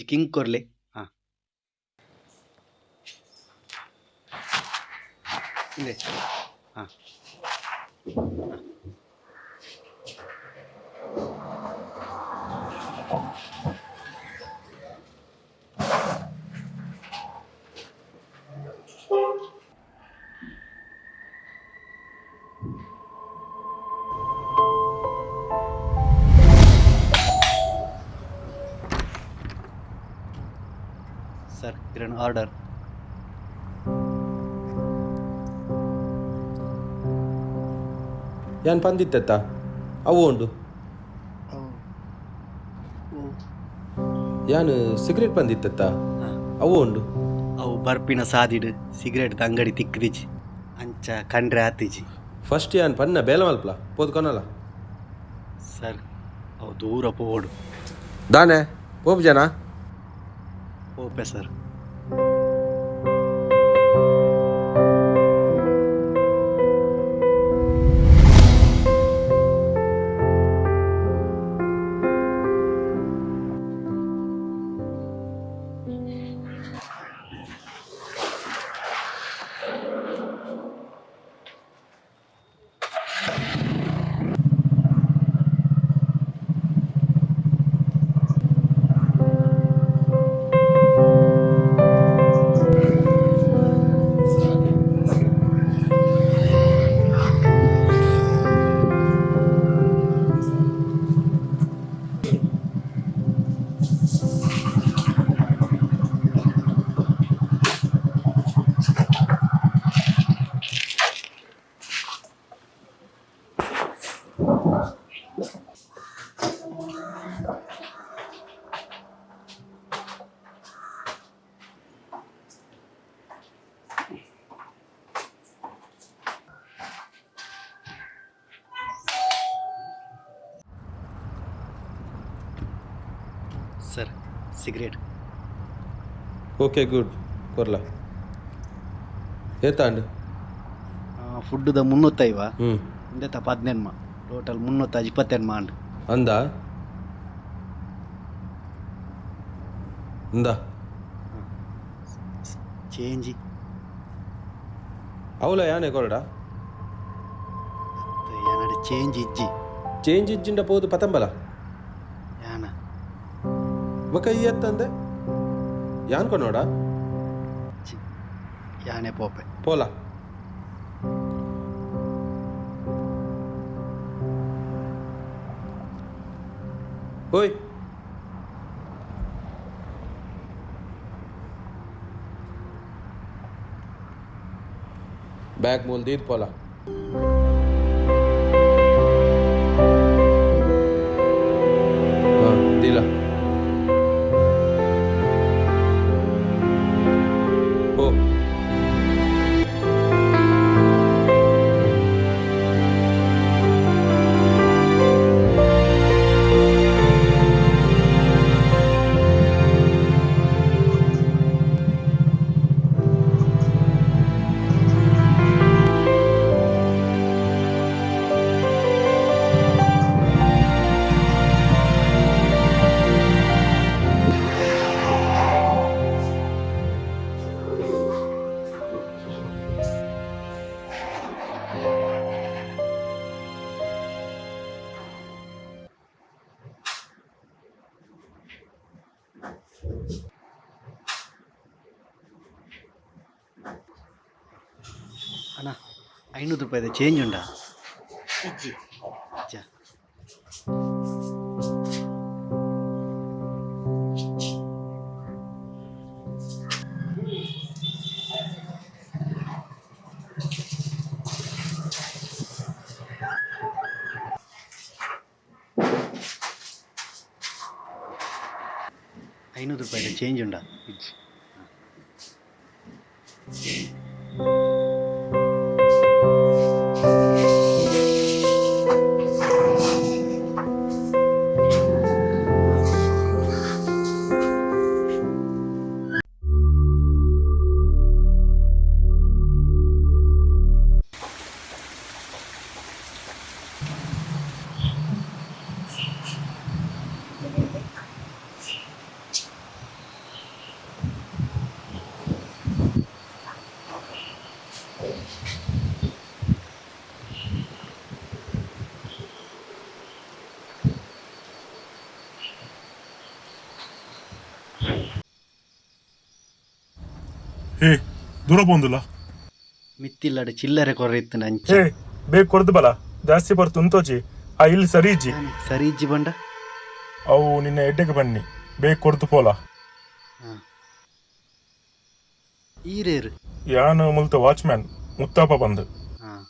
King ಕೊರ್ಲೆ. ಹಾಂ, ಇಂದೆ. ಹಾಂ. Sir, Kiran order. ಯಾನ್ ಪಂದಿತ್ತೆತ್ತ ಅವು ಉಂಡು. ಯಾನ್ ಸಿಗರೇಟ್ ಪಂದಿತ್ತೆತ್ತ? ಹಾಂ. ಅವು ಉಂಡು. ಅವು ಬರ್ಪಿನ ಸಾದಿಡು ಸಿಗರೇಟ್ ಅಂಗಡಿ ತಿಕ್ಕದಿಜಿ, ಅಂಚ ಕಂಡ್ರೆ ಆತಿಜಿ. ಫಸ್ಟ್ ಯಾನ್ ಪನ್ನ ಬೇಲೆ ಮಲ್ಪಲ, ಪೋದು ಕೊನಲ. ಸರ್, ಅವು ದೂರ ಪೋಡು. ದಾನೆ, ಪೋಪು ಜನ? ಪೋಪೆ sir. Sir, cigarette. Okay, good, ಕೊರ್ಲ. ಏತಾಂಡ್? ಫುಡ್ಡುದ 350. ಹ್ಞೂ. ಇಂದೆತ 18, ಟೋಟಲ್ 328 ಅಂಡ್. ಅಂದ ಇಂದ. ಚೇಂಜಿ? ಅವಲ ಯಾನೆ ಕೊರಡ. ಯಾನಡ ಚೇಂಜ್ ಇಜ್ಜಿ. ಚೇಂಜ್ ಇಜ್ಜಿಂಡ ಪೋದು ಪತಂಬಲ. ಯಾನ. ಬೊಕ ಈ ಎತ್ತಂದೆ ಯಾನ್ ಕೊನೋಡ? ಚಿ, ಯಾನೆ ಪೋಪೆ. ಪೋಲ. ಓಯ್, ಬ್ಯಾಗ್ ಮೂಲ್ ದೀದ್ ಪೋಲ. ಹಾ, ದೀಲ ಪೋ. ಅಣ್ಣ, 500 ರೂಪಾಯಿದ ಚೇಂಜ್ ಉಂಡಾ? ಇಜ್ಜಿ. ಇಜ್ಜಾ? 500 ರೂಪಾಯಿದ ಚೇಂಜ್ ಉಂಡಾ? ಇಜ್ಜಿ. ದೂರ ಪೋಂದುಲ್ಲ. ಮಿತ್ತಿಲ್ಲಡ ಚಿಲ್ಲರೆ ಕೊರ್ರೆ ಇತ್ತು ಅಂಚ. ಏ, ಬೇಗ ಕೊರ್ದು ಬಲ, ಜಾಸ್ತಿ ಬರ್ತು ಉಂತೋಚಿ. ಆ ಇಲ್ಲಿ ಸರಿ ಇಜ್ಜಿ. ಸರಿ ಇಜ್ಜಿ ಬಂಡ? ಅವು ನಿನ್ನ ಎಡ್ಡೆಗೆ ಬನ್ನಿ, ಬೇಗ ಕೊರ್ದು ಪೋಲ. ಈರೇರು? ಯಾನು ಮುಲ್ತ ವಾಚ್ಮ್ಯಾನ್, ಮುತ್ತಪ್ಪ ಬಂದು. ಹಾಂ.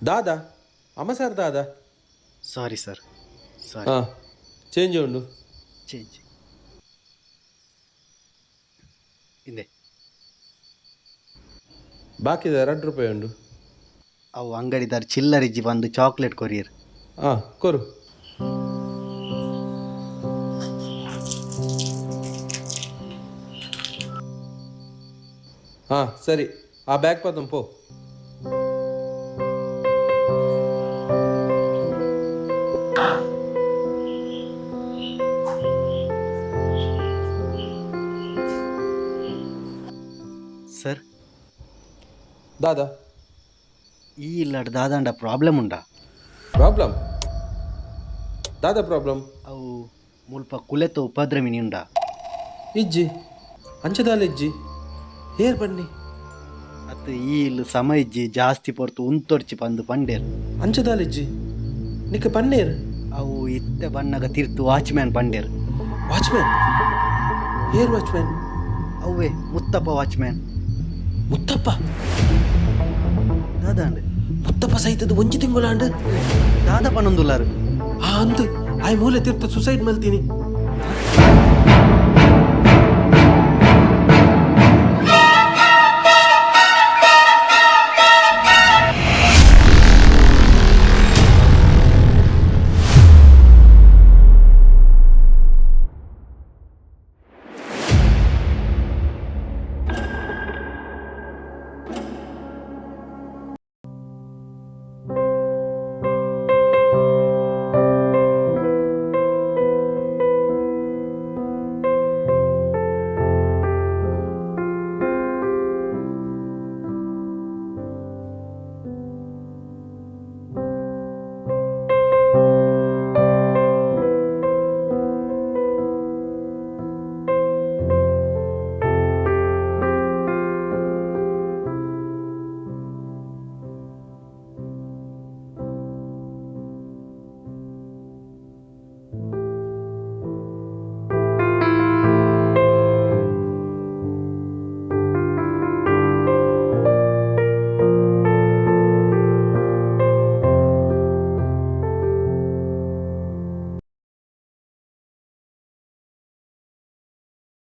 ದಾದಾ ಅಮ್ಮ ಸರ್, ದಾದಾ. ಸಾರಿ ಸರ್, ಸಾರಿ. ಹಾಂ, ಚೇಂಜ್ ಉಂಡು. ಚೇಂಜ್ ಹಿಂದೆ. ಬಾಕಿದ 2 ರೂಪಾಯಿ ಉಂಡು. ಅವು ಅಂಗಡಿದಾರ ಚಿಲ್ಲರಿಜ್ಜಿ ಬಂದು ಚಾಕ್ಲೇಟ್ ಕೊರಿಯರ್. ಹಾಂ, ಕೊರು. ಹಾಂ ಸರಿ, ಆ ಬ್ಯಾಗ್ ಪತ್ತಂ ಪೋ. ಸರ್. ದಾದಾ? ಈ ಇಲ್ಲಡ್ ದಾದಾಂಡ ಪ್ರಾಬ್ಲಮ್ ಉಂಡಾ? ಪ್ರಾಬ್ಲಮ್? ದಾದಾ ಪ್ರಾಬ್ಲಮ್? ಅವು ಮುಲ್ಪ ಕುಲೆತ ಉಪದ್ರವಿನಿ ಉಂಡಾ? ಇಜ್ಜಿ, ಅಂಚದಾಲ ಇಜ್ಜಿ. ಏರ್ ಬನ್ನಿ? ಅತ್ತು ಈ ಇಲ್ಲಿ ಸಮ ಇಜ್ಜಿ, ಜಾಸ್ತಿ ಪೊರ್ತು ಉಂತೊರ್ಚಿ ಪಂದು ಪಂಡೇರ್. ಅಂಚದಾಲ ಇಜ್ಜಿ. ನಿಕ್ಕ ಪನ್ನೀರ್? ಅವು ಇತ್ತೆ ಬಣ್ಣಗ ತಿರ್ತು ವಾಚ್ಮ್ಯಾನ್ ಪಂಡೇರ್. ವಾಚ್ಮ್ಯಾನ್? ಏರ್ ವಾಚ್ಮ್ಯಾನ್? ಅವ್ವೇ ಮುತ್ತಪ್ಪ ವಾಚ್ಮ್ಯಾನ್. ಮುತ್ತಪ್ಪ? ದಾದಾಂಡ್? ಮುತ್ತಪ್ಪ ಸಹಿತದ ಒಂಜಿ ತಿಂಗುಲಾಂಡ್. ದಾದ ಪನೊಂದುಲ್ಲಾರು? ಆ ಅಂದು ಆಯ್ ಮೂಲೆ ತಿರ್ತು ಸುಸೈಡ್ ಮಲ್ತೀನಿ.